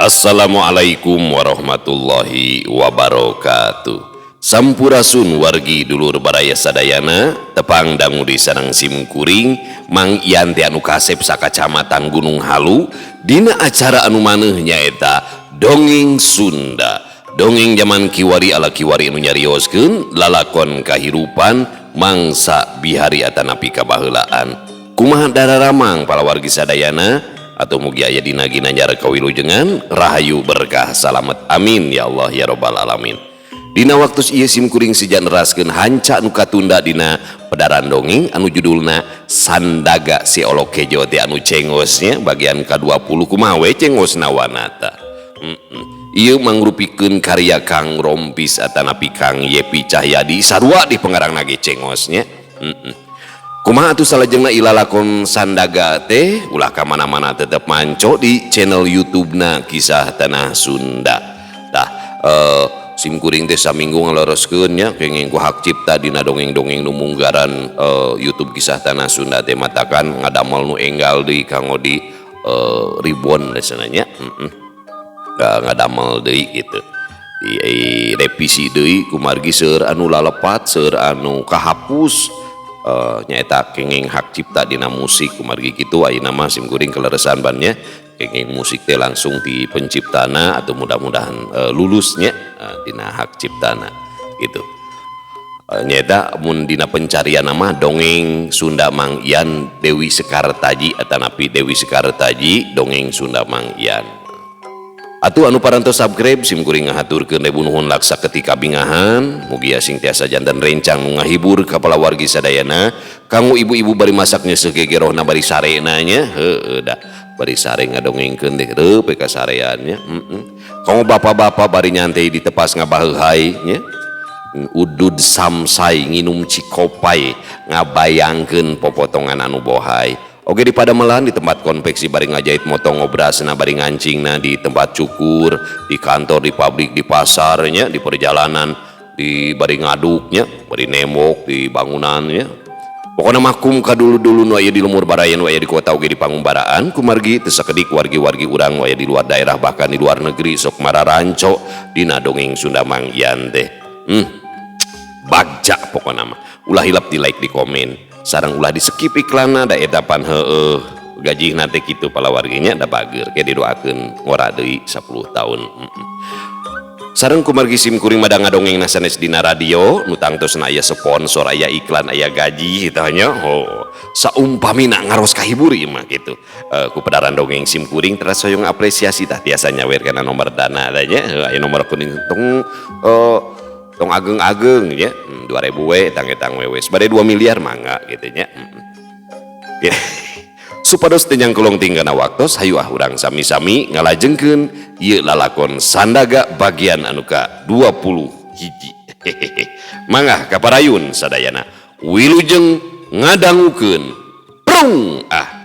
Assalamualaikum warahmatullahi wabarakatuh. Sampurasun wargi dulur baraya sadayana, tepang dangu di sareng sim kuring Mang Ian teh anu kasep sakacamatan Gunung Halu dina acara anu maneuh nyaeta Dongeng Sunda. Dongeng zaman kiwari ala kiwari anu nyarioskeun lalakon kahirupan mangsa bihari atanapi kabaheulaan. Kumaha dararamang palawargi sadayana atau mugi aya dina ginanjar kawilujengan rahayu berkah salamet, amin ya Allah ya robbal alamin. Dina waktu ieu sim kuring seja neraskeun hanca nu katunda dina pedaran dongeng anu judulna Sandaga si Olok Kejo teh anu cengosnya bagian ka-20. Kumaha we cengosna wanata. Ieu mangrupikeun karya Kang Rompis atanapi Kang Yepi Cahyadi sarua di pengarang nage cengosnya. Kumaha atuh salajengna ilalakon Sandaga teh, ulah ka mana-mana, tetep manco di channel YouTube-na Kisah Tanah Sunda. Tah, sim kuring teh saminggu ngaloroskeun nya kenging ku hak cipta dina dongeng-dongeng nu munggaran YouTube Kisah Tanah Sunda teh, matakan ngadamel nu enggal deui kanggo di ribbon cenah nya. Ngadamel deui gitu. Di revisi deui kumargi seueur anu lalepat, seueur anu kahapus. Nyaeta kenging hak cipta dina musik, kumargi kitu ayeuna mah sim kuring keleresan bannya kenging musik teh langsung di penciptana atau mudah-mudahan lulusnya dina hak ciptana gitu. Nyaeta mun dina pencarian nama Dongeng Sunda Mang Ian Dewi Sekartaji atanapi Dewi Sekartaji Dongeng Sunda Mang Ian. Atuh anu parantos subscribe sim kuring ngahaturkeun ribu nuhun laksa ketika bingahan, mugi sing tiasa janten rencang nu ngahibur ka palawargi sadayana, kanggo ibu-ibu bari masak nyeuseuh gegerohna bari sarena nya, heueuh da bari sare ngadongengkeun teh reup ka sarean nya. Kanggo bapak-bapak bari nyantai di tepas ngabaheuhai nya, udud samsai nginum cikopai ngabayangkeun popotongan anu bohai. Oke, di padamelan di tempat konveksi bari ngajahit motong ngobrasna bari ngancingna di tempat cukur, di kantor, di pabrik, di pasarnya, di perjalanan, di bari ngaduknya, bari nembok di bangunannya. Pokoknya makum ka dulu-dulu nu aya di lemur baraya, nu aya di kota oge di pangumbaraan, kumargi teu sakedik wargi-wargi urang nu aya di luar daerah bahkan di luar negeri sok mararanco dina Dongeng Sunda Mang Ian teh. Bagja pokokna mah. Ulah hilap di like, di komen. Sareng ulah di skip iklanna da eta pan heueuh gajihna teh kitu palawarginya da bager ke didoakeun ngora deui 10 tahun. Sareng kumargi sim kuring mah ngadongeng sanes dina radio nu tangtosna aya sponsor, aya iklan, aya gaji kitu nya. Oh, saumpamina ngaros kahibur ieu mah kitu. Ku pedaran dongeng sim kuring teras hoyong apresiasi tah tiasa nyawer kana nomor dana tah nya. Aya nomor kuning tong tong ageng-ageng ya, 2000 we tang-etang we wes bade 2 miliar mangga gitu nya. Ya. Supados teu nyangkulong tinggana waktos, hayu ah urang sami-sami ngalajengkeun ieu lalakon Sandaga bagian anu ka 20 hiji. Mangga kaparayun sadayana wilujeng ngadangukeun prung ah.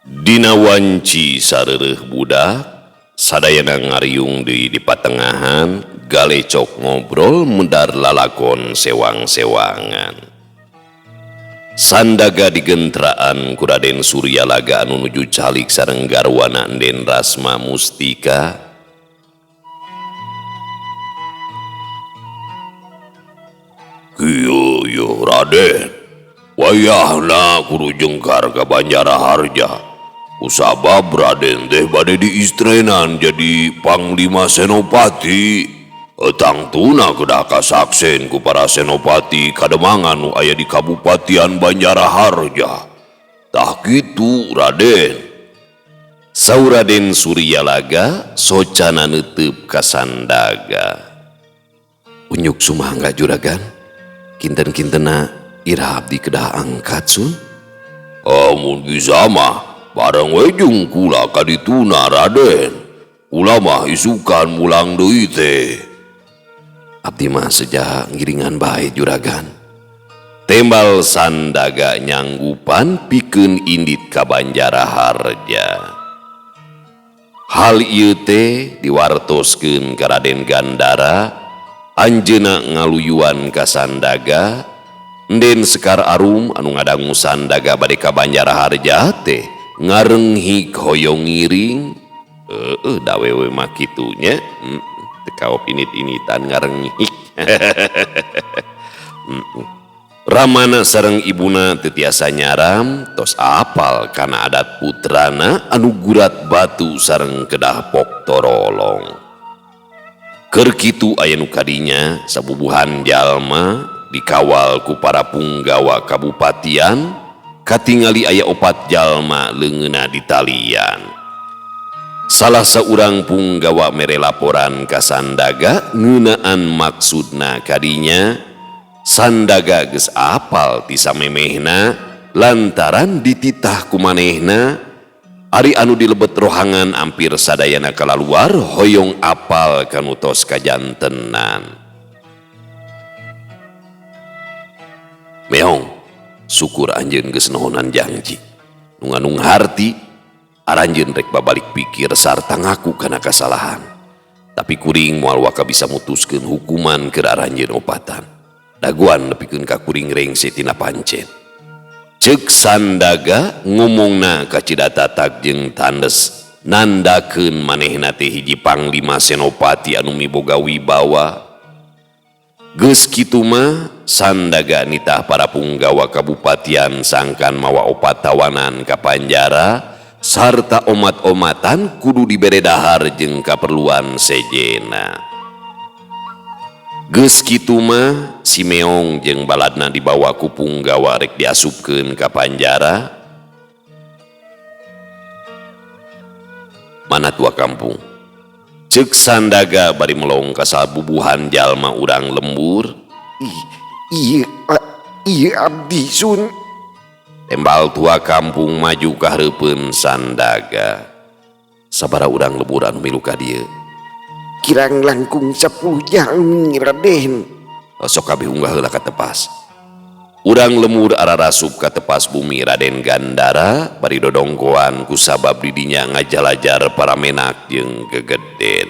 Dina wanci sareureuh budak, sadayana ngariung deui di patengahan, galecok ngobrol mendar lalakon sewang-sewangan. Sandaga digentraan ku Raden Suryalaga anu nuju calik sareng garwana Enden Rasma Mustika. Kieu yeuh Raden, wayahna kudu jengkar ka Banjaraharja. Kusabab Raden teh bade diistrenan jadi Panglima Senopati. Tangtuna kedah kasaksen ku para senopati kademangan nu aya di Kabupatian Banjaraharja. Tah kitu Raden. Saur Raden Suryalaga socana neuteup ka Sandaga. Unyuk sumangga juragan, kinten-kintena iraha abdi kedah angkat sun. Amun bisa mah bareng we jeung kula ka dituna Raden. Kula mah isukan mulang deui teh. Abdi mah seja ngiringan bae juragan. Tembal Sandaga nyanggupan pikeun indit ka Banjaraharja. Hal ieu teh diwartoskeun ka Raden Gandara, anjeunna ngaluyuan ka Sandaga. Enden Sekar Arum anu ngadangu Sandaga bade ka Banjaraharja teh ngarenghik hoyong ngiring. Heeh, da wewe mah kitu nya. Teu kaop init-initan ngarenghik. Ramana sareng ibuna teu tiasa nyaram, tos apal kana adat putrana anu gurat batu sareng kedah pok torolong. Keur kitu aya nu kadinya sabubuhan jalma dikawal ku para punggawa kabupatian, katingali aya opat jalma leungeunna di talian. Salah saurang punggawa mere laporan ka Sandaga ngeunaan maksudna kadinya. Sandaga geus apal ti samemehna lantaran dititah ku manehna. Ari anu dilebet rohangan ampir sadayana kalaluar hoyong apal kanu tos kajantenan. Meong, syukur anjeun geus nohonan janji. Nu nganung harti, aranjeun rek babalik pikir sarta ngaku kana kasalahan. Tapi kuring moal waka bisa mutuskeun hukuman keur aranjeun opatan. Daguan nepikeun ka kuring rengse tina pancen. Ceuk Sandaga ngomongna ka Cidatatag jeung Tandes nandakeun manehna teh hiji panglima senopati anu miboga wibawa. Geus kitu mah Sandaga nitah para punggawa kabupatian sangkan mawa opat tawanan ka panjara sarta omat-omatan kudu dibere dahar jeung kaperluan sejena. Geus kitu mah si Meong jeung baladna dibawa ku punggawa rek diasupkeun ka panjara. Mana tua kampung? Ceuk Sandaga bari melong ka sabubuhan jalma urang lembur. Iya, iya abdi sun. Tembal tua kampung maju ka hareupeun Sandaga. Sabaraha urang lembur anu milu ka dieu? Kirang langkung 10 jalmi Raden. Sok kabeh unggah heula ka tepas. Urang lemur ararasup ka tepas bumi Raden Gandara bari dodongkoan kusabab didinya ngajalajar para menak jeung gegeden.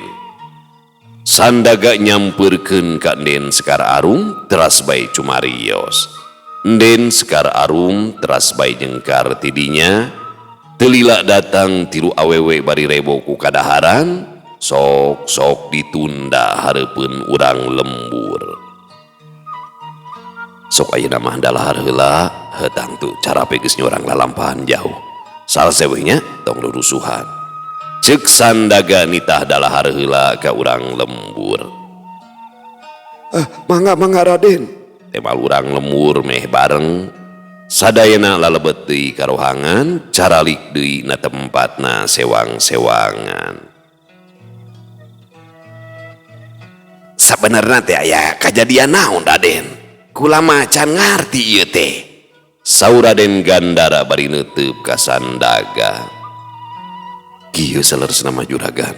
Sandaga nyampeurkeun ka Enden Sekar Arum teras bae cumarios. Enden Sekar Arum teras bae jengkar tidinya. Telila datang tilu awewe bari rebo ku kadaharan. Sok-sok ditunda hareupeun urang lembur. Sok ayeuna mah dalahar heula, heutang tu carape geus nyorang lalampahan jauh. Salse we nya tong rurusuhan. Ceuk Sandaga nitah dalahar heula ka urang lembur. Mangga mangga Raden. Temal urang lembur meh bareng. Sadayana lalebet deui ka rohangan, caralik deui na tempatna sewang-sewangan. Sabenerna teh aya kajadian naon Raden? Kula mah can ngarti ieu teh. Saur Raden Gandara bari neuteup ka Sandaga. Kieu saleresna mah juragan.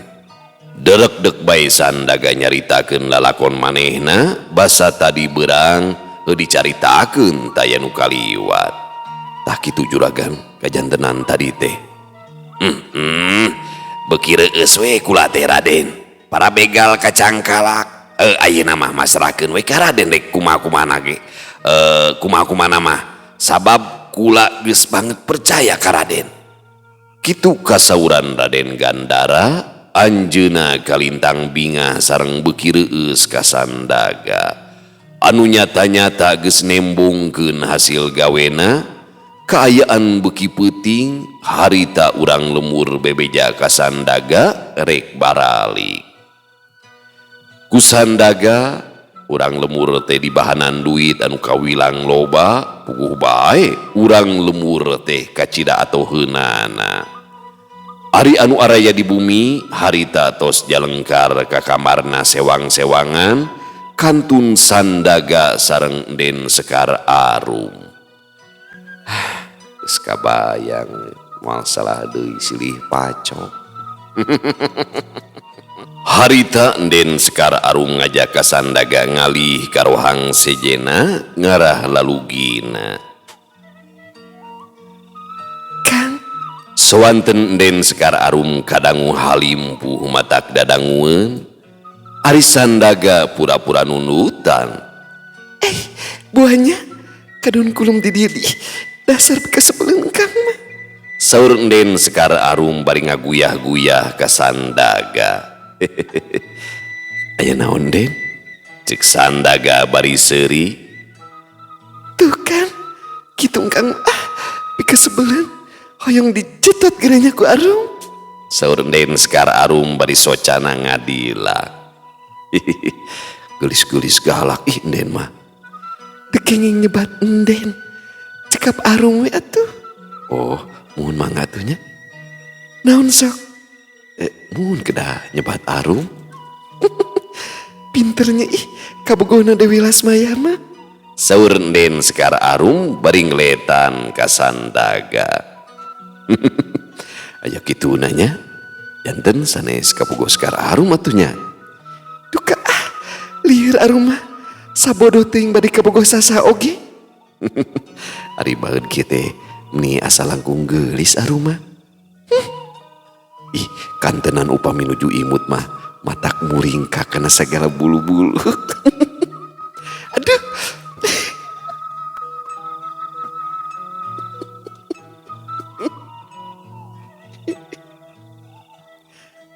Derekdek bae Sandaga nyaritakeun lalakon manehna basa tadi beurang heuh dicaritakeun taya nu kaliwat. Tah kitu juragan kajantenan tadi teh. Beuki reueus we kula teh Raden. Para begal kacangkalak. Ayeuna mah masrahkeun we ka Raden rek kumaha-kumahana ge. Kumaha-kumahana mah sabab kula geus banget percaya ka Raden. Kitu kasauran Raden Gandara, anjeunna kalintang bingah sareng beuki reueus ka Sandaga. Anu nyata-nyata geus nembongkeun hasil gawena, kaayaan beuki peuting harita urang lemur bebeja ka Sandaga rek baralik. Ku Sandaga urang lemur teh dibahanan duit anu kawilang loba, puguh bae urang lemur teh kacida atoheunana. Ari anu araya di bumi harita tos jalengkar ka kamarna sewang-sewangan kantun Sandaga sareng Den Sekar Arum. Geus kabayang moal salah deui silih pacok. Harita Den Sekar Arum ngajak ka Sandaga ngalih ka rohang sejena ngarah lalugina. Kang. Sawanten Den Sekar Arum kadangu halimpuh matak dadangueun. Ari Sandaga pura-pura nundutan. Buahnya kadun kulum di dieu di dasar kasebeleun Kang mah. Saur Den Sekar Arum bari ngaguyah-guyah ka Sandaga. Aya naon Den? Cek Sandaga bari seuri. Tuh kan, kitu Kang ah pikasebeleun hoyong dicetot gerenya ku Arum. Saur Den Sekar Arum bari socana ngadilak. Gelis-gelis galak ih Den mah. Teu kenging nyebat Enden. Cekap Arum we atuh. Oh, muhun mangga atuh nya. Naon sok? Muhun kedah nyebat Arum. Pinternya ih kabogohna Dewi Lasmaya mah. Saur Den Sekar Arum bari ngeletan ka Sandaga. Aya kitu nanya. Janten sanes kabogoh Sekar Arum atuh nya. Duka ah, lieur Arum mah. Sabodoh teuing bade kabogoh sasa oge. Ari baeud kieu teh meni asa langkung geulis Arum mah. Ih, kantenan upami nuju imut mah matak muringkak kana sagala bulu-bulu. Aduh.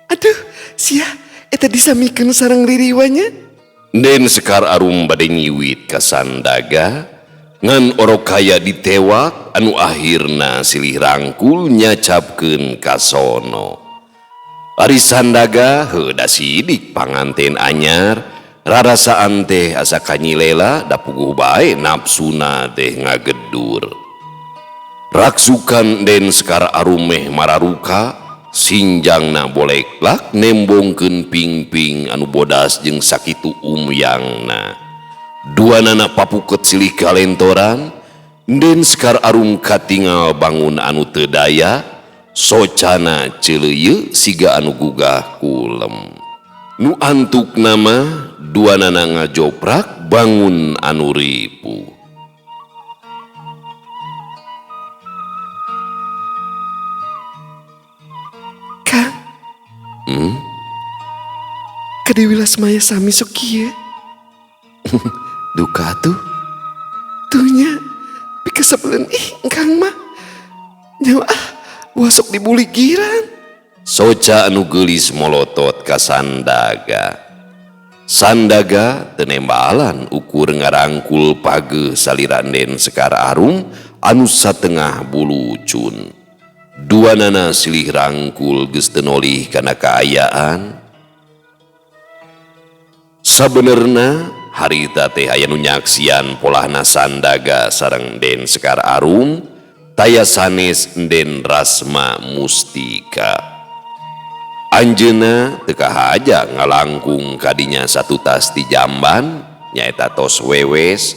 Aduh, sia eta disamikeun sareng ririwanya. Den Sekar Arum bade nyiwit ka Sandaga ngan orok kaya ditewak anu akhirna silih rangkul nyacapkeun ka sono. Ari Sandaga heuh da sidik panganten anyar rarasaan teh asa kanyilela da puguh bae nafsuna teh ngagedur. Raksukan Den Sekar Arum meh mararuka sinjangna boleklak nembongkeun pingping anu bodas jeung sakitu umyangna. Duanana papuket silih kalentoran, Den Sekar Arum katingal bangun anu teu daya, socana ceuleuyeu siga anu gugah kulem. Nu antuk nama duanana ngajoprak bangun anu ripuh. Kang. Ka Dewi Lasmaya sami sok kieu. Duka tuh. Tuhnya pikasebeleun ih Kang mah. Nyawa ah wasok dibuligiran. Soca anu geulis molotot ka Sandaga. Sandaga teu nembalan ukur ngarangkul pageuh salira Den Sekar Arum anu satengah bulucun. Duanana silih rangkul geus teu nolih kana kaayaan. Sabenerna harita teh aya nu nyaksian polahna Sandaga sareng Den Sekar Arum taya sanes Den Rasma Mustika. Anjeunna teu kahaja ngalangkung kadinya satutas ti jamban nyaeta tos wewes.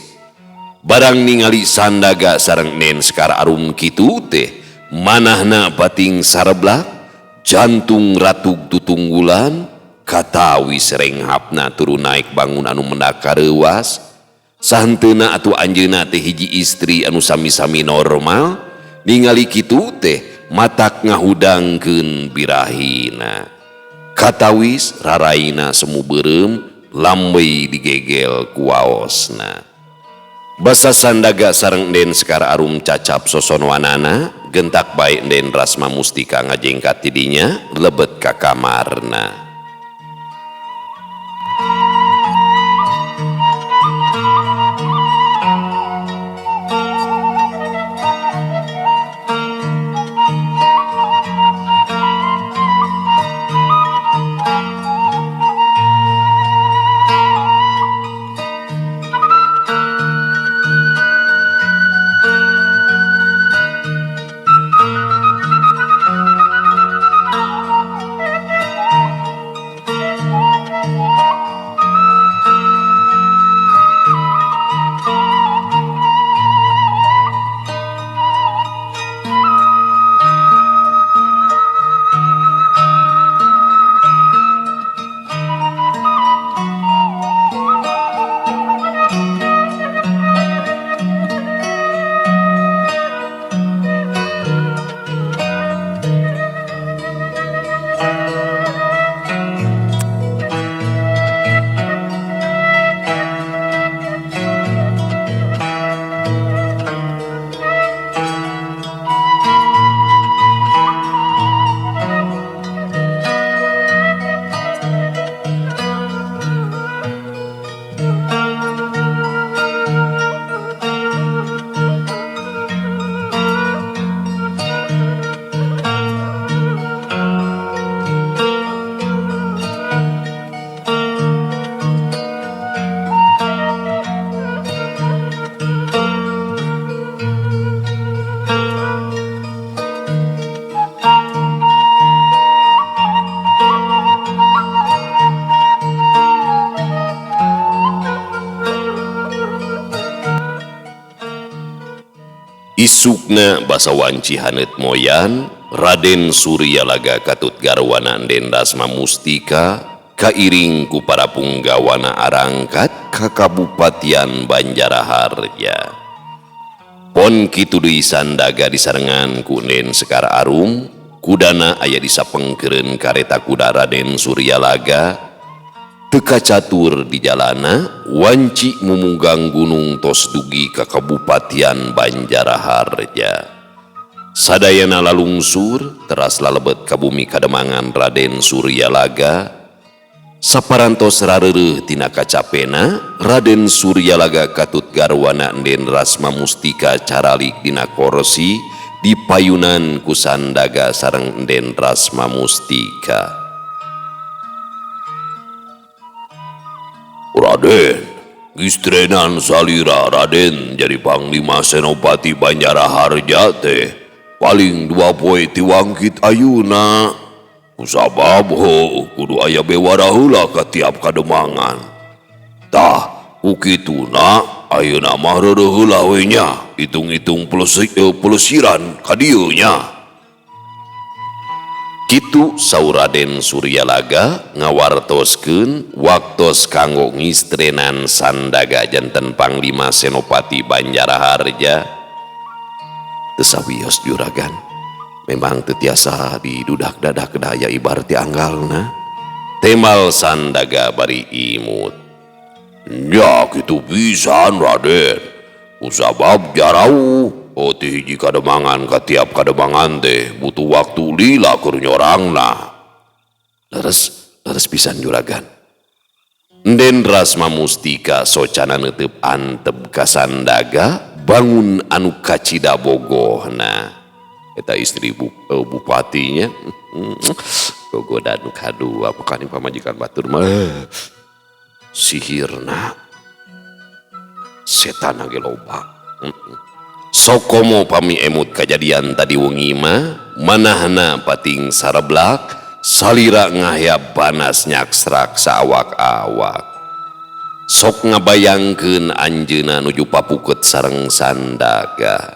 Barang ningali Sandaga sareng Den Sekar Arum kitu teh manahna pating sareblak, jantung ratug tutunggulan, katawi serenghapna turun naik bangun anu mendak kareuwas. Sahenteuna atuh anjeunna teh hiji istri anu sami-sami normal, ningali kitu teh Matak ngahudangkeun birahina. Katawis raraina semu beureum lambey digegel ku waosna. Basa Sandaga sareng Den Sekar Arum cacap sosonoanana, gentak bae Den Rasma Mustika ngajengkat tidinya lebet ka kamarna. Isukna basa wanci haneut moyan, Raden Suryalaga katut garwana Den Rasma Mustika kairing ku para punggawana arangkat ka Kabupatian Banjaraharja. Pon kitu deui Sandaga disarengan ku Den Sekar Arum, kudana aya di sapengkeureun kareta kuda Raden Suryalaga. Teu kacatur di jalana, wanci mumunggang gunung tos dugi ka Kabupatian Banjaraharja. Sadayana lalungsur teras lalebet ka bumi kademangan Raden Suryalaga. Saparantos rareureun tina kacapena, Raden Suryalaga katut garwana Den Rasma Mustika caralik dina korsi dipayunan ku Sandaga sareng Den Rasma Mustika. Raden, gistrenan salira Raden jadi Panglima Senopati Banjaraharja teh paling 2 poe tiwangkit ayuna. Kusabab ho kudu aya bewara heula ka tiap kademangan. Tah ku kituna ayeuna mah reureuh heula we nya, hitung-hitung pelesiran ka dieu nya. Kitu saur Raden Suryalaga ngawartoskeun waktos kanggo ngistrenan Sandaga janten Panglima Senopati Banjaraharja. Teu sawios juragan, memang teu tiasa didudak-dadak daya ibar ti anggalna. Temal Sandaga bari imut. Ya kitu pisan Raden, kusabab jarauh. Oh ti hiji kademangan ka tiap kademangan teh butuh waktu lila keur nyorangna. Leres, leres pisan juragan. Den Rasma Mustika socana neuteup antep ka Sandaga bangun anu kacida bogohna. Eta istri bupatinya gogoda nu kadua makaning pamajikan batur mah sihirna setan ge loba. Sokomo pami emut kajadian tadi wengi mah manahna pating sareblak salira ngahya banas nyaksrak saawak-awak. Sok ngabayangkeun anjeunna nuju papuket sareng Sandaga.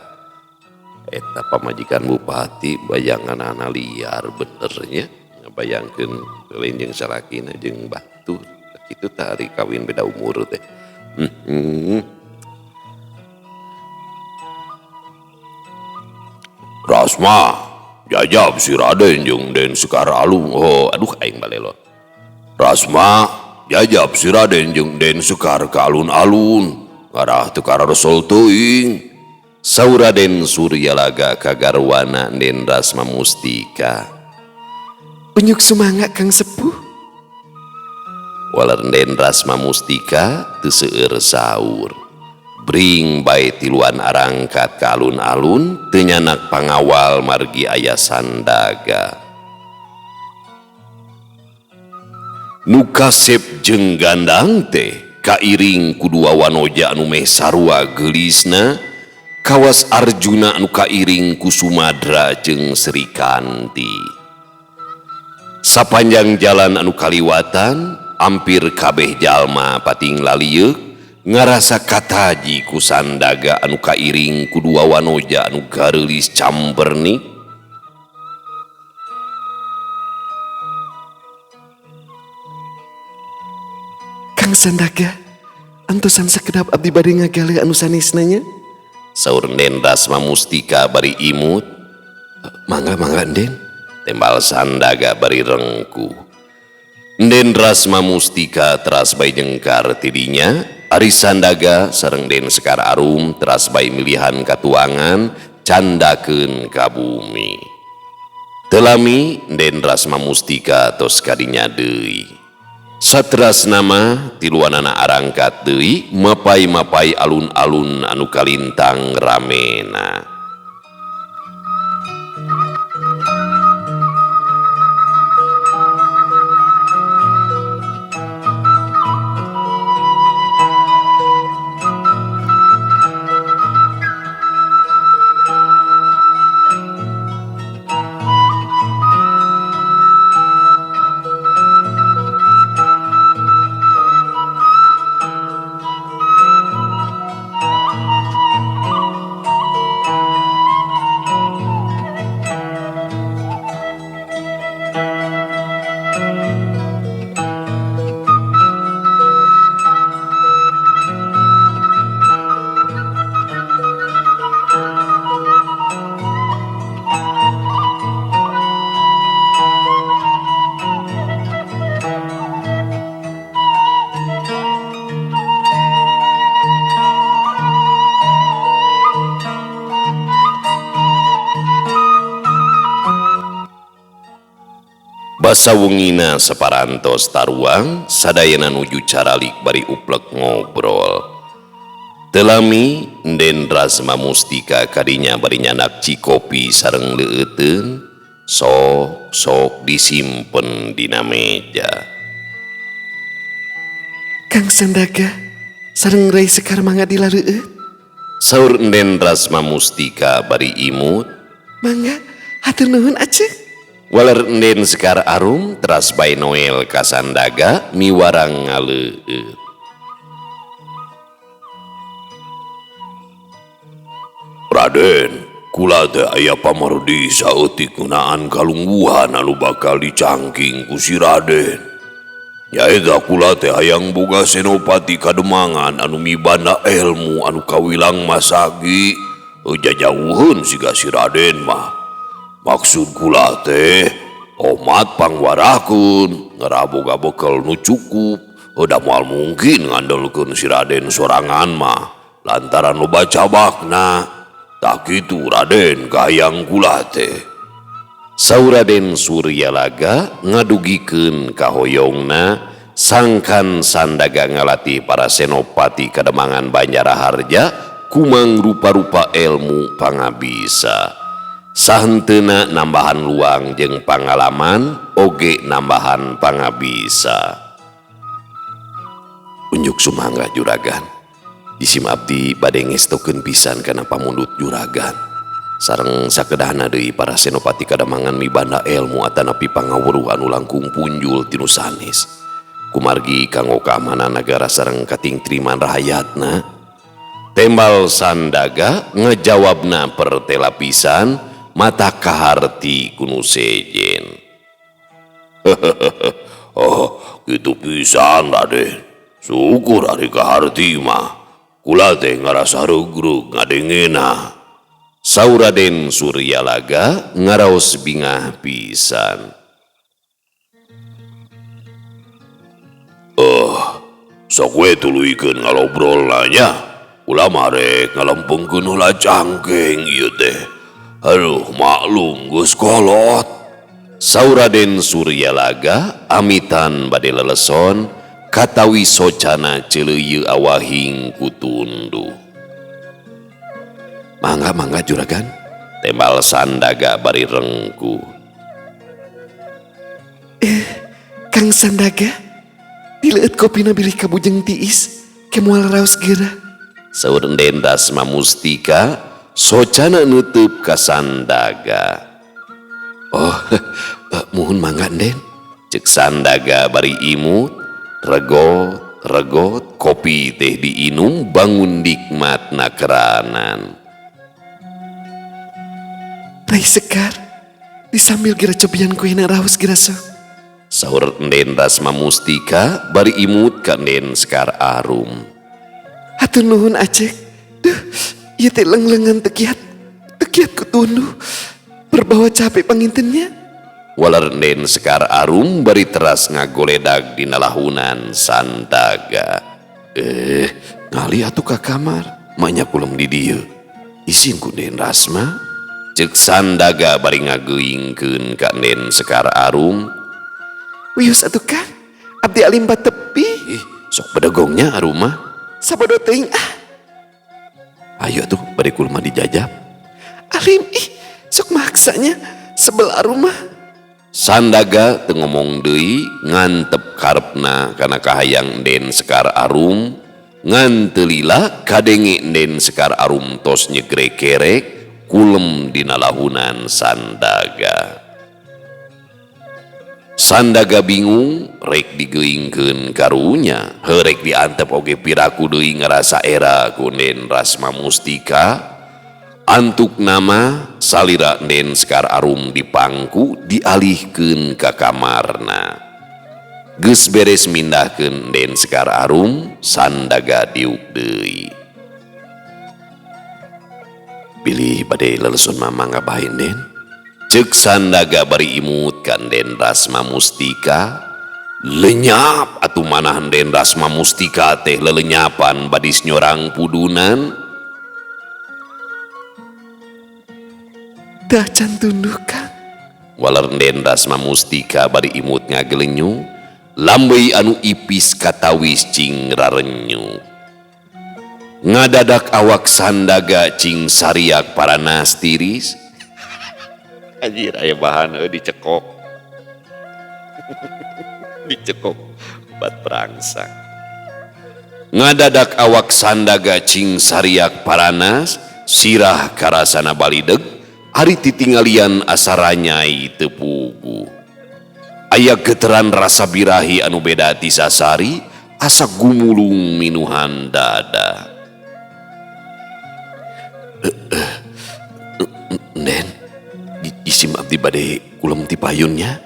Eta pamajikan bupati bayanganana liar benernya ngabayangkeun lain jeung salakina jeung batur. Kitu tah ari kawin beda umur teh. Rasma, Jajab si Raden jeung Den Sekar Alung. Oh, aduh aing balelo. Rasma, jajab si Raden jeung Den Sekar ka alun-alun. Ngarah teu kararesol teuing. Saur Raden Suryalaga ka garwana Den Rasma Mustika. Unyuk sumangga Kang Sepuh. Waler Den Rasma Mustika teu seueur saur. Bring bae tiluan arangkat ka alun-alun teu nyanak pangawal margi aya Sandaga. Nu kasep jeung gandang teh kairing ku dua wanoja anu meh sarua geulisna, kawas Arjuna anu kairing ku Sumadra jeung Srikanti. Sapanjang jalan anu kaliwatan ampir kabeh jalma pating lalieuk ngarasa kataji ku Sandaga anu kairing ku dua wanoja anu gareulis campernik. Kang Sandaga, antosan sakedap abdi bade ngagaleuh anu sanesna nya? Saur Den Rasma Mustika bari imut. Mangga mangga Den, tembal Sandaga bari rengkuh. Den Rasma Mustika teras bae jengkar tidinya. Ari Sandaga sareng Den Sekar Arum teras bae milihan katuangan candakeun ka bumi. Teu lami Den Rasma Mustika tos kadinya deui. Saterasna mah tiluanana arangkat deui mapai-mapai alun-alun anu kalintang ramena. Basa wengina saparantos taruang sadayana nuju caralik bari uplek ngobrol. Teu lami Den Rasma Mustika kadinya bari nyandak cikopi sareng leueuteun sok sok disimpen dina meja. Kang Sandaga sareng Rai Sekar mangga dilareueut. Saur Den Rasma Mustika bari imut. Mangga hatur nuhun aceuk. Waler Den Sekar Arum teras bae Noel ka Sandaga miwarang ngaleueut. Raden, kula teh aya pamardi saeutik ngeunaan kalungguhan anu bakal dicangking ku si Raden. Nyaeta kula teh hayang boga senopati kademangan anu mibanda elmu anu kawilang masagi jajauheun siga si Raden mah. Maksud kula teh omat pangwarahkeun ngarah boga bekel nu cukup, da moal mungkin ngandelkeun si Raden sorangan mah lantaran loba cabakna. Tah kitu Raden kahayang kula teh. Saur Raden Suryalaga ngadugikeun kahoyongna sangkan Sandaga ngalatih para senopati kademangan Banjaraharja kumang rupa-rupa elmu pangabisa. Sahenteuna nambahan luang jeung pangalaman oge nambahan pangabisa. Unjuk sumangga juragan. Isim abdi bade ngestokeun pisan kana pamundut juragan. Sareng sakedahna deui para senopati kademangan mibanda elmu atanapi pangawuruh anu langkung punjul tinu sanes. Kumargi kanggo keamanan nagara sareng katingtriman rahayatna. Tembal Sandaga ngejawabna pertela pisan mata kaharti kunu sejen. Oh, kitu pisan Raden. Syukur ari kaharti mah. Kula teh ngarasa regreg ngadengena. Saur Raden Suryalaga ngaraos bingah pisan. Sok we tuluykeun ngalobrolna nya. Ulah mah rek ngalempengkeun heula cangkeng ieu teh. Aduh maklum geus kolot. Saur Raden Suryalaga amitan bade leleson katawi socana ceuleuyeung awahing ku tunduh. Mangga mangga juragan, tembal Sandaga bari rengkuh. Kang Sandaga, dileueut kopina bilih kabujeng tiis, ke moal raos geura. Saur Enden Rasma Mustika socana nutup ka Sandaga. Oh, muhun mangga Enden. Cek Sandaga bari imut, regot, regot kopi teh diinum bangun nikmat nakeranan. Rai Sekar, disambil geura cobian kuena raos geura sok. Saur Enden Rasma Mustika bari imut ka Enden Sekar Arum. Hatur nuhun Acek. Duh, ieu teh lenglengan tekiat, tekiat ku tunduh. Berbawa capek pangintennya. Waler Enden Sekar Arum bari teras ngagoledag dina lahunan Sandaga. Ngali atuh ka kamar, manya kulem di dieu. Isin ku Enden Rasma. Cek Sandaga bari ngageuingkeun ka Enden Sekar Arum. Wios atuh Kang, abdi alim tepi. Ih, sok bedegongnya Arum mah. Sabodo teuing ah. Ayo tuh bari kulma dijajab. Alim ih, sok maksanya sebel Arum mah. Sandaga teu ngomong deui ngantep karepna kana kahayang Enden Sekar Arum. Ngan teu lila kadenge Enden Sekar Arum tos nyegrekerek kulem dina lahunan Sandaga. Sandaga bingung rek digeuingkeun karunya, heuh rek diantep oge piraku deui ngarasa era ku Enden Rasma Mustika. Antuk nama salira Enden Sekar Arum dipangku dialihkeun ka kamarna. Geus beres mindahkeun Enden Sekar Arum, Sandaga diuk deui. Bilih bade leleson mah mangga bae Enden. Cek Sandaga bari imut ka Enden Rasma Mustika. Lenyap atuh manah Enden Rasma Mustika teh lelenyapan badis nyorang pudunan. Dah can tunduh Kang. Waler Enden Rasma Mustika bari imut ngagelenyu, lambey anu ipis katawis cing rarenyu. Ngadadak awak Sandaga cing sariak paranas tiris. Anjir aya bahan euy dicekok. Dicekok obat perangsang. Ngadadak awak Sandaga cing sariak paranas, sirah karasana balideg, ari titingalian asa ranyai teu puguh. Aya geteran rasa birahi anu beda ti sasari, asa gumulung minuhan dada. Nden, isim abdi bade kulem ti payunnya.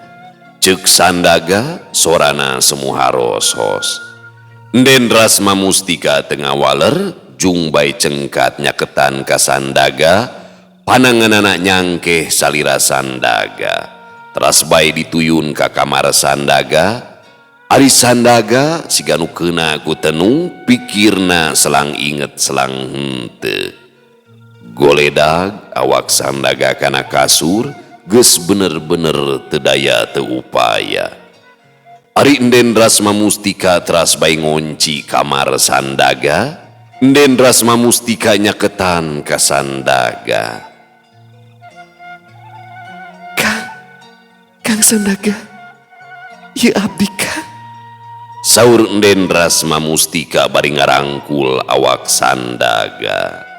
Cek Sandaga sorana semu haros-hos. Enden Rasma Mustika tengah waler, jung bae cengkat nyaketan ka Sandaga, pananganana nyangkeh salira Sandaga. Teras bae dituyun ka kamar Sandaga. Ari Sandaga siga nu keuna ku tenung, pikirna selang inget selang henteu. Goledag awak Sandaga kana kasur, geus bener-bener teu daya teu upaya. Ari Enden Rasma Mustika teras bae ngonci kamar Sandaga. Enden Rasma Mustika nyaketan ka Sandaga. Kang, Kang Sandaga, ieu abdi Kang. Saur Enden Rasma Mustika bari ngarangkul awak Sandaga.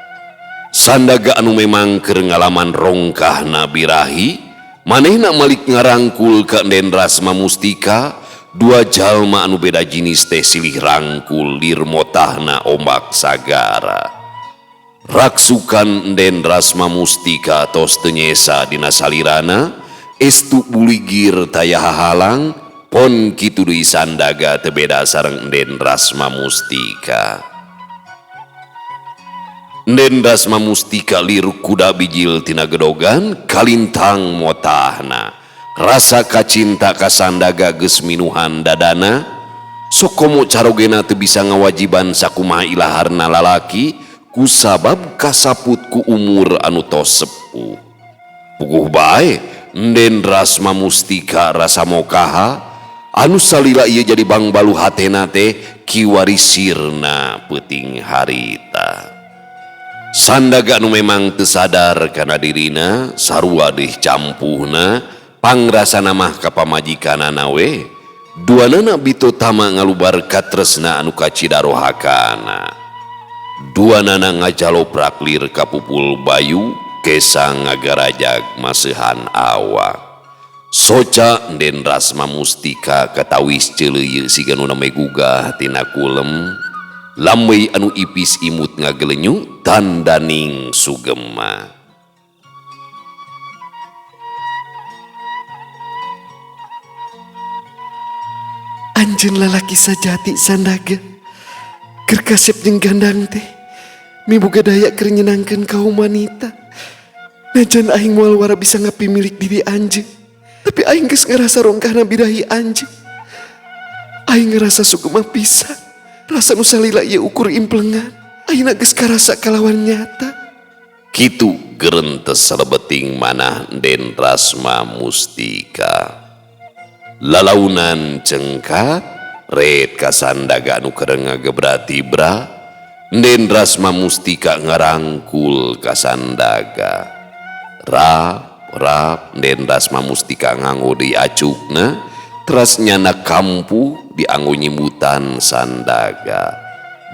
Sandaga anu memang keur ngalaman rongkahna birahi, manehna malik ngarangkul ka Enden Rasma Mustika, dua jalma anu beda jinis teh silih rangkul lir motahna ombak sagara. Raksukan Enden Rasma Mustika tos teu nyesa dina salirana, estu buligir taya hahalang, pon kitu deui Sandaga teu beda sareng Enden Rasma Mustika. Nden Rasma Mustika lir kuda bijil tina gedogan kalintang motahna. Rasa kacinta ka Sandaga geus minuhan dadana. Sokomo carogena teu bisa ngawajiban sakumaha ilaharna lalaki kusabab kasaput ku umur anu tos sepuh. Puguh bae Nden Rasma Mustika rasa mokaha anu salila ieu jadi bangbalu hatena teh kiwari sirna peuting harita. Sandaga nu memang teu sadar kana dirina sarua deui campuhna pangrasana mah ka pamajikanana we. Duanana bitotama ngalubar katresna anu kacidarohakana. Duanana ngajaloprak lir kapupul bayu kesang ngagarajag maseuhan awak. Soca Nden Rasma Mustika katawis ceuleuyeut siga nu name gugah tina kulem. Lambey anu ipis imut ngagelenyu tandaning sugema. Anjeun lalaki sajati Sandaga. Keur kasep jeung gandang teh miboga daya keur nyenangkeun kaum wanita. Najan aing moal wara bisa ngapimilik diri anjeun, tapi aing geus ngarasa rongkahna birahi anjeun. Aing ngarasa sugema pisan. Rasa nu salila ieu ukur implengan. Ayeuna geus karasa kalawan nyata. Kitu gerentes salebeting manah Nden Rasma Mustika. Lalaunan cengkat ret ka Sandaga anu keur ngagebra-tibra. Nden Rasma Mustika ngarangkul ka Sandaga. Rap rap Nden Rasma Mustika nganggo deui acukna teras nyana kampuh dianggo nyimutan Sandaga.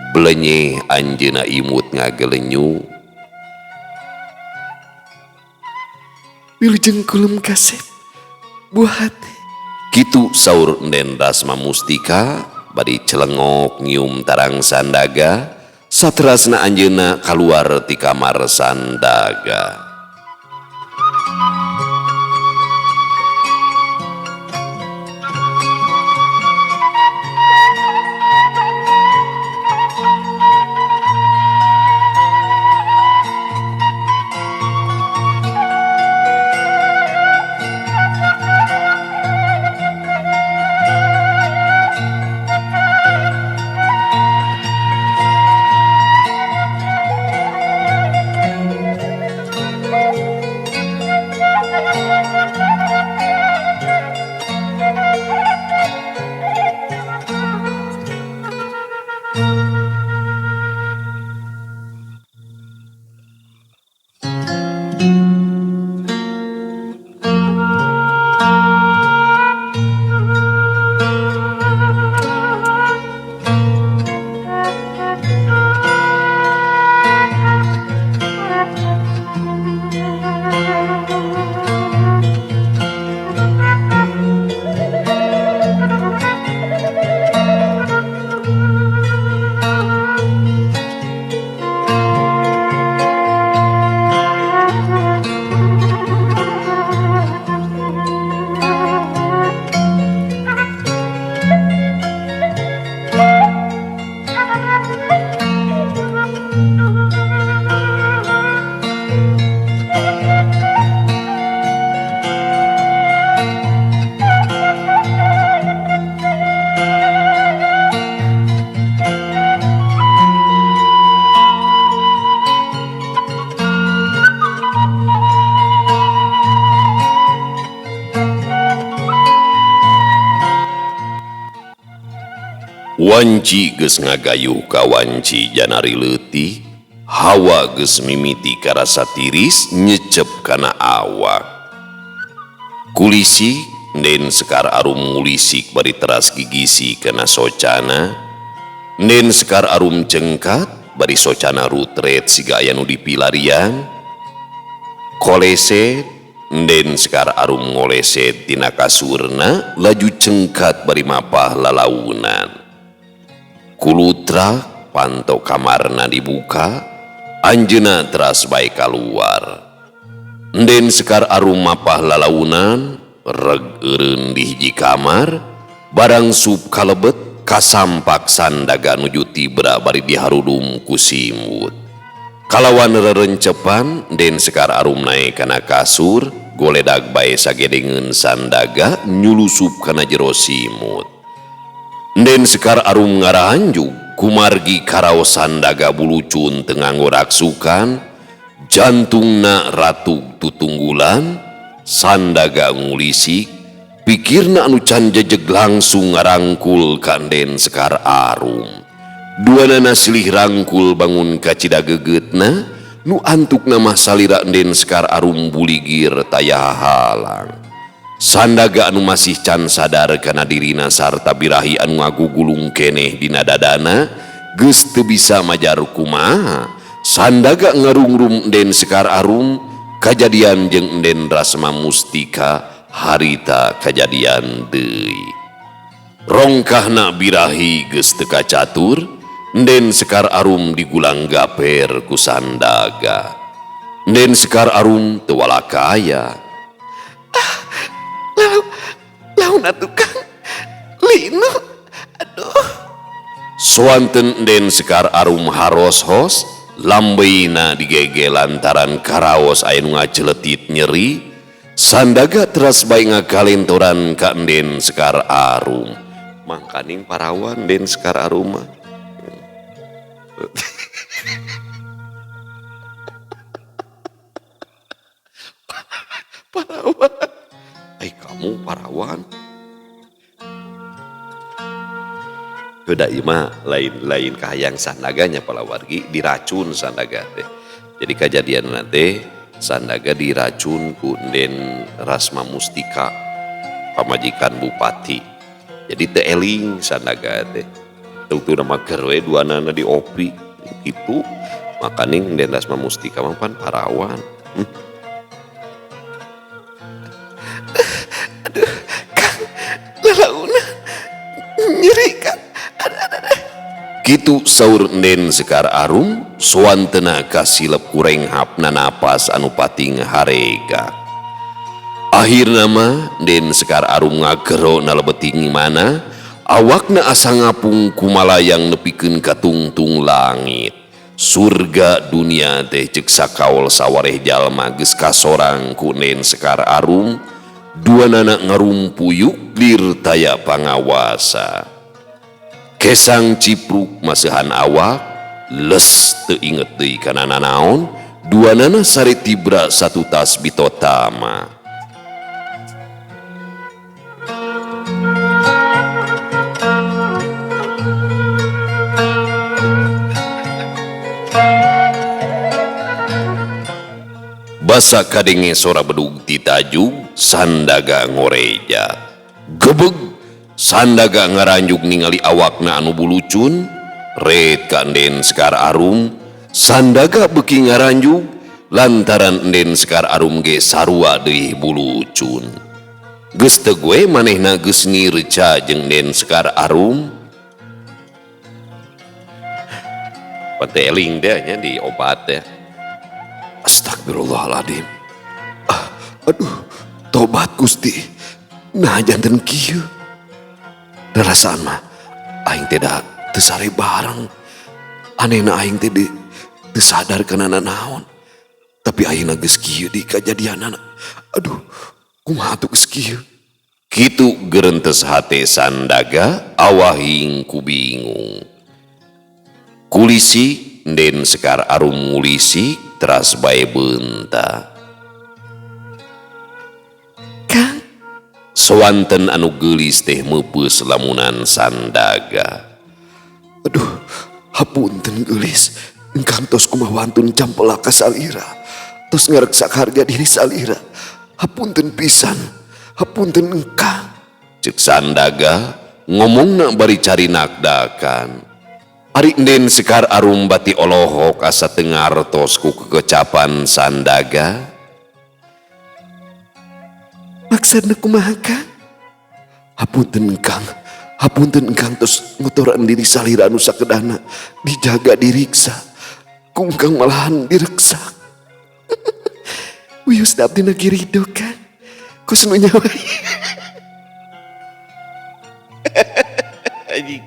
Blenyeh anjeunna imut ngagelenyu. Wilujeng kulem kasep buah hati. Kitu saur Nden Rasma Mustika bari celengok nyium tarang Sandaga. Saterasna anjeunna kaluar ti kamar Sandaga. Wanci geus ngagayuh ka wanci janari leutik, hawa geus mimiti karasa tiris nyecep kana awak. Kulisi Nden Sekar Arum ngulisik bari teras gigisi kana socana. Nden Sekar Arum cengkat bari socana rutret siga aya nu dipilarian. Koleset Nden Sekar Arum ngoleset tina kasurna laju cengkat bari mapah lalaunan. Kulutra panto kamarna dibuka, anjeunna teras bae kaluar. Nden Sekar Arum mapah lalaunan, reg eureun di hiji kamar, barang sup kalebet kasampak Sandaga nuju tibra bari diharudum ku simut. Kalawan rerencepan Den Sekar Arum naek kana kasur, goledag bae sagedengeun Sandaga nyulusup kana jero simut. Den Sekar Arum ngaranjug kumargi karaos Sandaga bulucun teu nganggo raksukan, jantungna ratug tutunggulan, Sandaga ngulisik, pikirna anu can jejeg langsung ngarangkul ka Den Sekar Arum. Duanana silih rangkul bangun kacida gegetna, nu antukna mah salira Den Sekar Arum buligir taya halang. Sandaga anu masih can sadar kana dirina sarta birahi anu ngagugulung keneh dina dadana, geus teu bisa majar kumaha. Sandaga ngarungrum Den Sekar Arum, kajadian jeung Den Rasma Mustika harita kajadian deui. Rongkahna birahi geus teu kacatur, Den Sekar Arum digulang gaper ku Sandaga. Den Sekar Arum teu walakaya. Ah, laun atuh Kang. Linu. Aduh. Soanten Den Sekar Arum haros-hos, lambeina digege lantaran karaos aya nu ngaceletit nyeri. Sandaga teras bae ngakalentoran ka Den Sekar Arum. Mangkaning parawan Den Sekar Arum mah. Parawan. Ai kamu parawan. Beda ieu mah lain-lain kahayang Sandaganya palawargi diracun Sandaga teh. Jadi kajadian teh Sandaga diracun ku Den Rasma Mustika pamajikan bupati. Jadi teu eling Sandaga teh. Teu nama keur we duanana diopi kitu. Makaning Den Rasma Mustika mah pan parawan. Aduh, Kang, lalaunan nyeri Kang. Aduh. Kitu saur Den Sekar Arum soantena kasilep kurenghapna napas anu pating harega. Akhirna mah Den Sekar Arum ngagero nalebeting mana awakna asa ngapung kumalayang nepikeun ka tungtung langit. Surga dunia teh ceuk sakaol sawareh jalma geus kasorang ku Den Sekar Arum, duanana ngarumpuyuk lir taya pangawasa. Kesang cipruk maseuhan awak, les teu inget deui kana nanaon, duanana sare tibra satutas bitotama. Basa kadenge sora bedug ti tajug, Sandaga ngoreja. Gebeg, Sandaga ngaranjug ningali awakna anu bulucun, ret ka Den Sekar Arum, Sandaga beuki ngaranjug lantaran Den Sekar Arum ge sarua deui bulucun. Geus teu gue manehna geus ngirca jeung Den Sekar Arum. Pate eling deh nya di obat teh. Astagfirullahaladzim. Ah, aduh, tobat Gusti. Nah janten kieu. Rarasaan mah aing teh da teu sare bareng. Anehna aing teh teu sadar kana nanaon. Tapi ayeuna geus kieu di kajadianana. Aduh, kumaha atuh geus kieu? Kitu gerentes hate Sandaga awahing ku bingung. Kulisi Den Sekar Arum ngulisi teras bae beunta. Kang, soanten anu geulis teh meupeus lamunan Sandaga. Aduh, hapunten geulis. Engkang tos kumaha wantun campelak ka salira. Tos ngareksak harga diri salira. Hapunten pisan, hapunten engkang. Ceuk Sandaga ngomongna bari cari nakdakan. Ari Den Sekar Arum bati olohok asa teu ngartos ku kekecapan Sandaga. Maksudna kumaha Kang? Hapunten Kang, hapunten Kang tos ngotoran diri salira anu sakedana dijaga diriksa. Ku Kang malahan direksak. Wios da abdi na girido Kang. Kos nu nyawa. Anjing.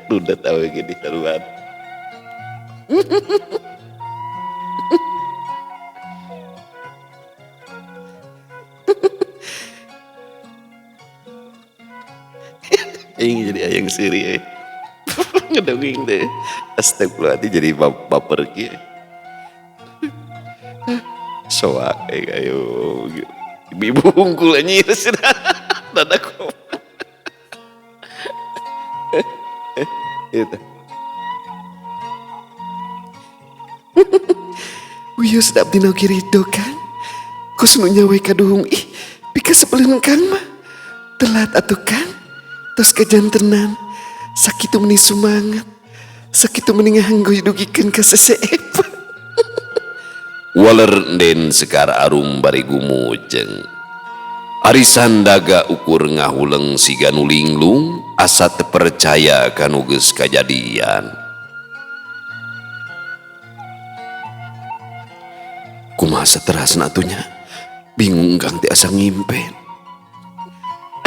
Udah tahu gini seruan. Aing jadi hayang seuri euy. Ngedongeng teh. Astagfirullahaladzim jadi baper kieu. Soak aing ayo. Ibu hungkul anjir dada kok. Itu. Wios da abdi oge ridho Kang. Kos nu nyawe kaduhung ih pikasebeleun Kang mah. Telat atuh Kang. Tos kajantenan. Sakitu meni sumangat. Sakitu meni ngahanggoy dugikeun ka seseep. Waler Enden Sekar Arum bari gumujeng. Ari Sandaga ukur ngahuleng siga nu linglung asa teu percaya kanu geus kajadian. Kumaha saterasna atuh nya? Bingung Kang teh asa ngimpen.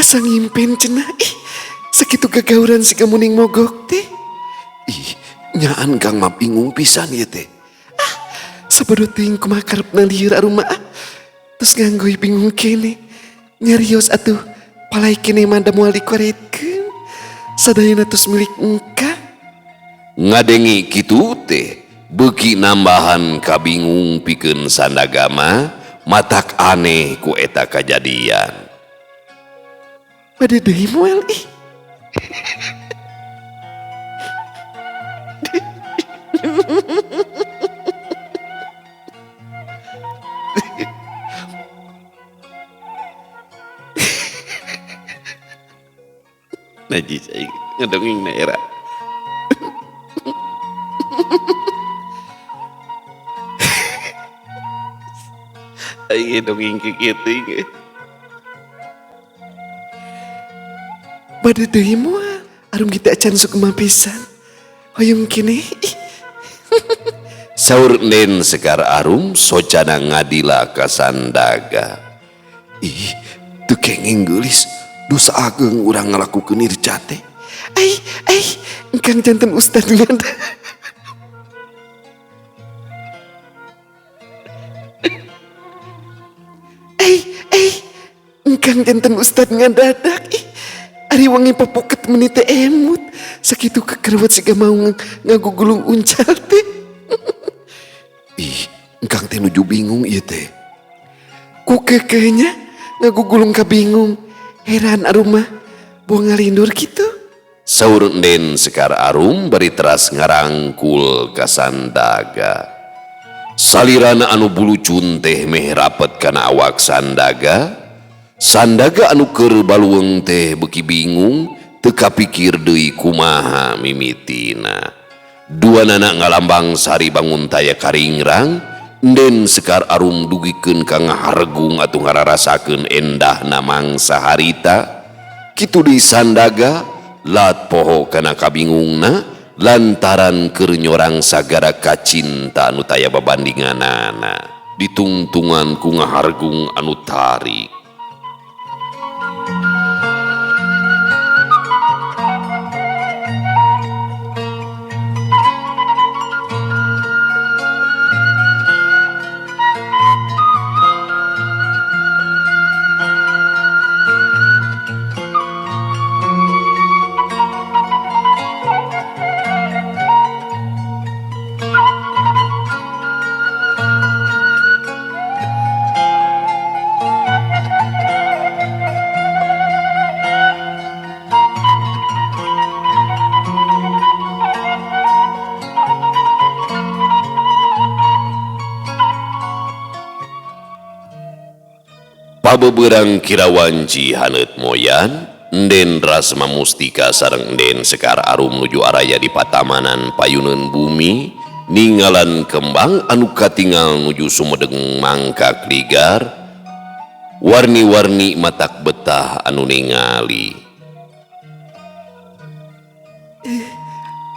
Asa ngimpen cenah ih sakitu gagauran siga muning mogok teh. Ih, nyaan Kang mah bingung pisan ieu teh. Ah, sabodo teuing kumaha karepna lieur Arum mah ah. Terus nganggoy bingung kene. Nyarios atuh palai kene mah da moal dikoretkeun. Sadayana tos milik engka. Ngadengi kitu teh beuki nambahan kabingung pikeun Sandaga mah matak aneh ku eta kajadian. Bade deui moal ih. Najis aing ngedongeng na era. Aing ngedongeng ke kitu aing. Bade deui moal Arum kita acan sukma pisan. Hoyong kene ih. Saur Enden Sekar Arum socana ngadila ka Sandaga. Ih, teu kenging geulis. Dosa ageng urang ngalakukeun irca teh. Ai, ai, engkang janten ustad ngada. Ai, ai, engkang janten ustad ngadadak. Ih, ari wangi papoket meuni teh emut. Sakitu kekerwet siga mau ngagugulung uncal teh. Ih, engkang teh nuju bingung ieu teh. Ku kekehnya ngagugulung ka bingung. Heran Arum mah, buang ngalindur gitu. Saur Enden Sekar Arum bari teras ngarangkul ka Sandaga. Salirana anu bulucun teh meh rapet kana awak Sandaga. Sandaga anu keur baluweung teh beuki bingung, teu kapikir deui kumaha mimitina. Duanana ngalambang sari bangun taya karingrang, Enden Sekar Arum dugikeun ka ngahargung atuh ngararasakeun endahna mangsa harita. Kitu di Sandaga lat poho kana kabingungna lantaran keur nyorang sagara kacinta anu taya babandinganana ditungtungan ku ngahargung anu tarik. Pabeberang kirawanci haneut moyan, Enden Rasma Mustika sareng Enden Sekar Arum nuju araya di patamanan payuneun bumi, ninggalan kembang anu katingal nuju sumedeng mangkak ligar, warni-warni matak betah anu ningali.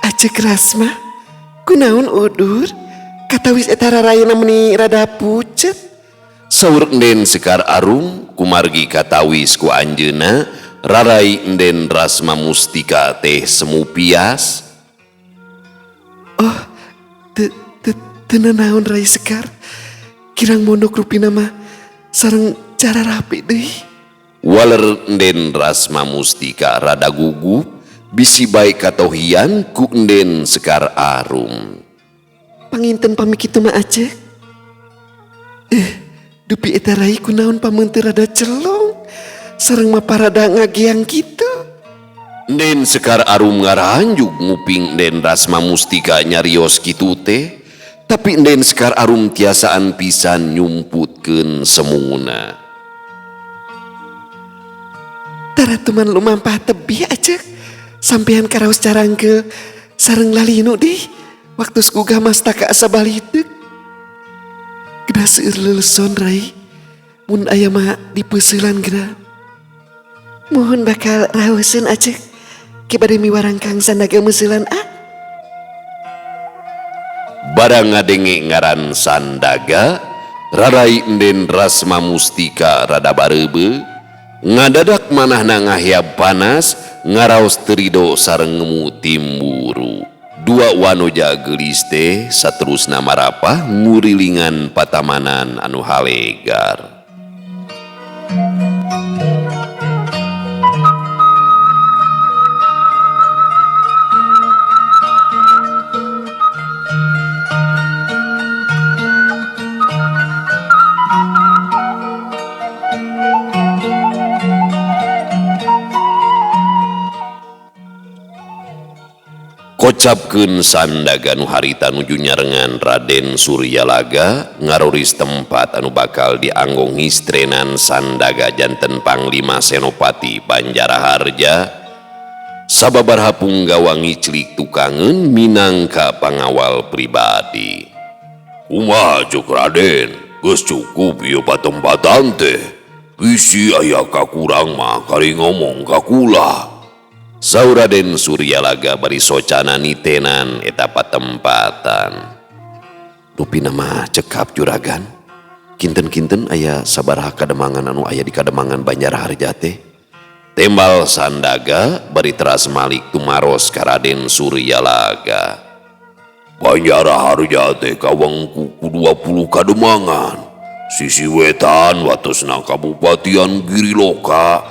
Acek Rasma, kunaon udur? Katawis eta rarayana meuni rada pucet. Saur Enden Sekar Arum kumargi katawis ku anjeunna rarai Enden Rasma Mustika teh semu pias. Oh, teu nanaon Rai Sekar. Kirang mondok rupina mah sareng cara rapi deui. Waler Waler Enden Rasma Mustika rada gugup bisi bae katohian ku Enden Sekar Arum. Panginten pami kitu mah Acek. Dupi eta rai kunaon pameunteun rada celong sareng maparada ngagiang kitu. Enden Sekar Arum ngaranjug nguping Enden Rasma Mustika nyarios kitu teh, tapi Enden Sekar Arum tiasaan pisan nyumputkeun semunguna. Taratuman lumampah tebih Acek, sampean karaos carangkeul sareng lalinu dih waktu gugah mastaka asa balideuk. Geura seueur leleson rai, mun aya mah dipeuseulan geura. Mohon bakal raoseun Acek, ke bade miwarang Kang Sandaga meuselan ah. Barang ngadenge ngaran Sandaga, rarai Enden Rasma Mustika rada bareubeuh, ngadadak manahna ngahiab panas, ngaraos teu rido sareng ngemu timburu. Dua wanoja geulis teh saterusna marapah ngurilingan patamanan anu halegar. Kocapkeun Sandaga nu harita nuju nyarengan Raden Suryalaga ngaroris tempat anu bakal dianggo ngistrenan Sandaga janten Panglima Senopati Banjaraharja. Sababaraha punggawa ngiclik tukangeun minangka pangawal pribadi. Kumaha cuk Raden, geus cukup ieu patempatan teh. Bisi aya kakurang mah kari ngomong ka kula. Saur Raden Suryalaga bari socana nitenan eta patempatan. Rupina mah cekap juragan. Kinten-kinten aya sabaraha kademangan anu aya di kademangan Banjarharja teh. Tembal Sandaga bari teras malik tumaros ka Raden Suryalaga. Banjaraharja teh kawengku ku 20 kademangan. Sisi wetan watesna Kabupatian Giriloka,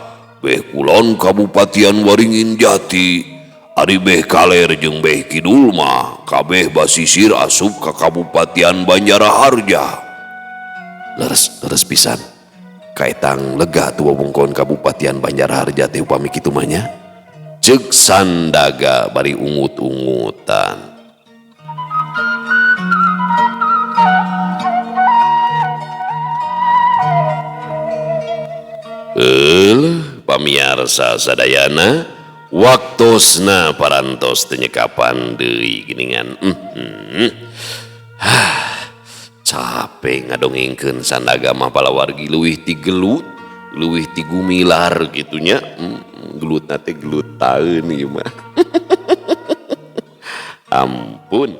beh kulon Kabupatian Waringin Jati, ari beh kaler jeung beh kidul mah kabeh basisir asup ka Kabupatian Banjaraharja. Leres, leres pisan. Kaetang lega tuh wewengkon Kabupatian Banjarharja teh upami kitu mah nya. Ceuk Sandaga bari ungut-ungutan. Pamiarsa sadayana waktosna parantos teu nyekapan deui geuningan. Capek ngadongengkeun Sandaga mah palawargi leuwih ti gelut, leuwih ti gumilar gitunya. Gelutna teh gelut taeun ieu mah. Ampun.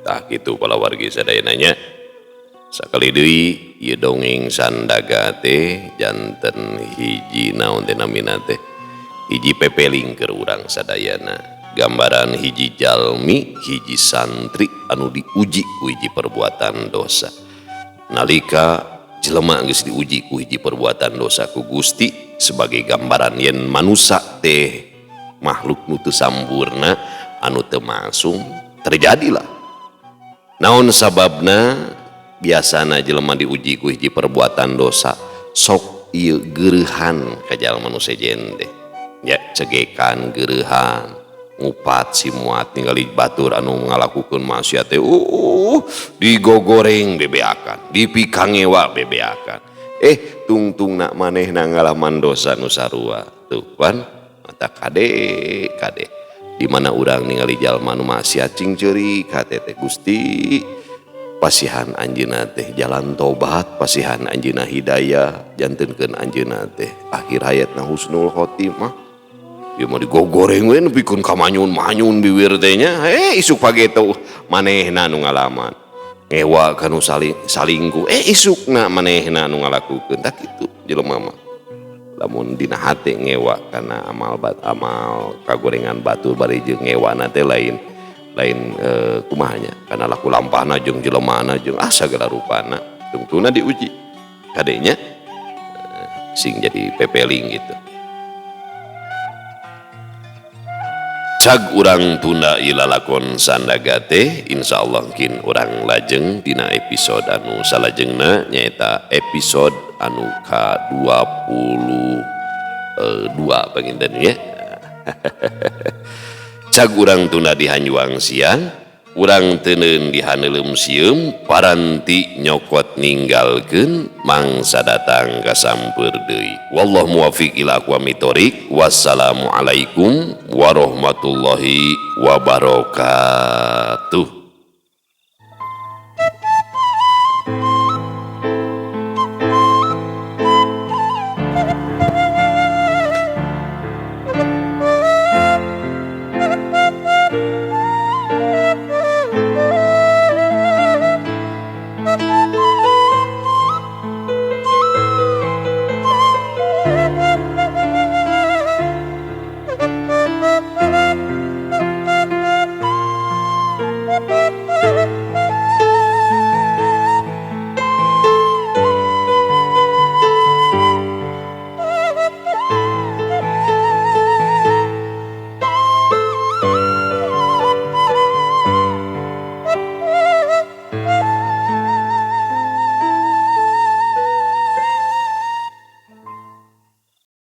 Tah kitu palawargi sadayana nya. Sakali deui ieu dongeng Sandaga teh janten hiji naon teh namina teh hiji pepeling keur urang sadayana. Gambaran hiji jalmi, hiji santri anu diuji ku hiji perbuatan dosa. Nalika jelema geus diuji ku hiji perbuatan dosa ku Gusti sebagai gambaran yen manusa teh makhluk nu teu sampurna anu teu maksum, terjadilah. Naon sababna biasana jelema diuji ku hiji perbuatan dosa sok ieu geureuhan ka jalma nu sejen teh. Ya cegekan geureuhan, ngupat simuat ningali batur anu ngalakukeun maksiat teh digogoreng bebeakan, dipikangewa bebeakan. Tungtungna manehna ngalaman dosa nu sarua. Tuh pan mata kade kade. Di mana urang ningali jalma nu maksiat cing ceurik hate teh Gusti. Pasihan anjeunna teh jalan tobat, pasihan anjeunna hidayah, jantenkeun anjeunna teh akhir hayatna husnul khotimah. Ieu mah digogoreng we nepikeun ka manyun-manyun biwir teh nya. Isuk pageto manehna nu ngalaman. Ngewa ka nu salingkuh, isukna manehna nu ngalakukeun. Tah kitu jelema mah. Lamun dina hate ngewa kana amal bat amal kagorengan batur bari jeung ngewana teh lain lain kumahanya karena laku lampahna jeung jelemana jeung sagala rupana tungtuna diuji kadenya. Sing jadi pepeling gitu. Cag urang tunda ieu lalakon Sandaga teh, insyaallah kin urang lajeng dina episode anu salajengna nyaeta episode anu ka-22 panginten ya. Cag urang tunda di hanjuang siang, urang teuneun di haneuleum sieum, paranti nyokot ninggalkeun mangsa datang kasampeur deui. Wallahu muwaffiq ila aqwamit thoriq. Wassalamualaikum warahmatullahi wabarakatuh.